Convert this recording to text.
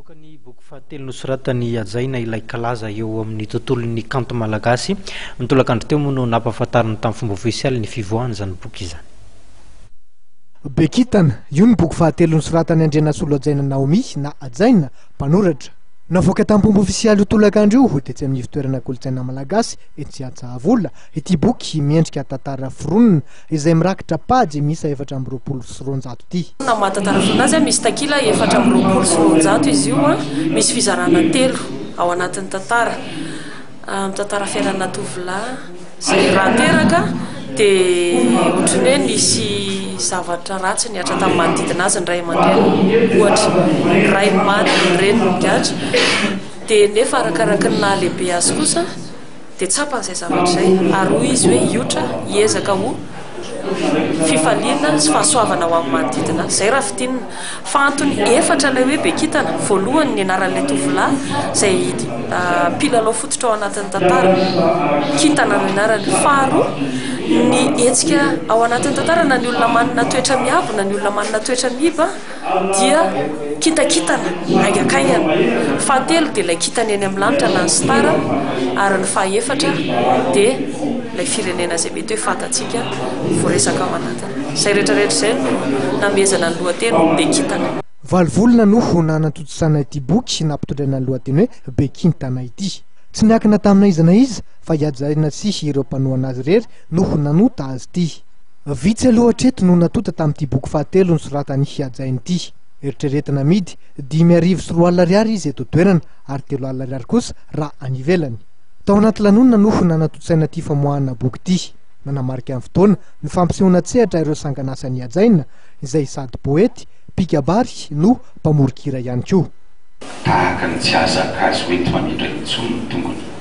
Namoaka ny boky fahatelo nosoratan'i Hajaina ilay kalaza eo amin'ny tontolon'ny kanto malagasy. Ny tolakandro teo moa no nampahafantariny tamin'ny fomba ofisialy ny fivoahan'izany boky izany. Bekintana, io ny boky fahatelo nosoratan'i Andrianasolo Hajaina Naomi na Hajaina, mpanoratra. Navoaka tamin'ny fomba ofisialy io tolakandro io tetsy amin'ny ivon-toerana kolontsaina malagasy etsy Antsahavola ity boky miendrika tantara foronina izay mirakitra pajy miisa 224 ity. Na maha tantara foronina azy, misy takila 224 izy io, misy fizarana telo ao anatin'ny tantara. Mitantara fiainana tovolahy izay raha teraka dia ohatran'ny hoe nisy zavatra ratsy nihatra tamin'ny manodidina azy, ny ray aman-dreniny ohatra, ny rainy maty, ny reniny nigadra, dia nefa arakaraky ny nahalehibe azy kosa dia tsapany izay zavatra izay ary hoy izy hoe hiotra, hiezaka ho fifaliana sy fahasoavana ho amin'ny manodidina azy. Izay raha fintinina. Fa antony efatra ilay hoe Bekintana. Voalohany ny anaran'ilay tovolahy izay mpilalao fototra ao anatin'ny tantara. Kintana no anarany. Faharoa, ny hetsika ao anatin'ny tantara na ny olona manana toetra miabo na ny olona manana toetra miiba dia kintakintana, haingankaingana. Fahatelo dia ilay kintana eny amin'ny lanitra na ny star ary ny fahaefatra dia ilay firenena izay mety hoe fantatsika voaresaka ao anatiny. Izay rehetra rehetra izay no namehezana ny lohateny ho Bekintana. Valo volana no ho nanatontosana ity boky nampitondraina ny lohateny hoe Bekintana ity. Tsy niankina tamina iza na iza fa i Hajaina sy ireo mpanohana azy irery no ho nanonta azy ity. Vitsy aloha hatreto no natonta tamin'ity boky fahatelo nosoratan'i Hajaina ity. Eritreretina amidy 2005 ariary izy eto an-toerana ary 3000 ariary kosa raha any ivelany. Tao anaty lanonana no ho nanatontosaina ity famoahana boky ity. Nanamarika ny fotoana ny fampisehoana an-tsehatra ireo sanganasan'i Hajaina izay sady poety, mpikabary no mpamoron-kira ihany koa. Tahaka ny tsy hahazaka azy hoenti-mamindra intsony ny tongony.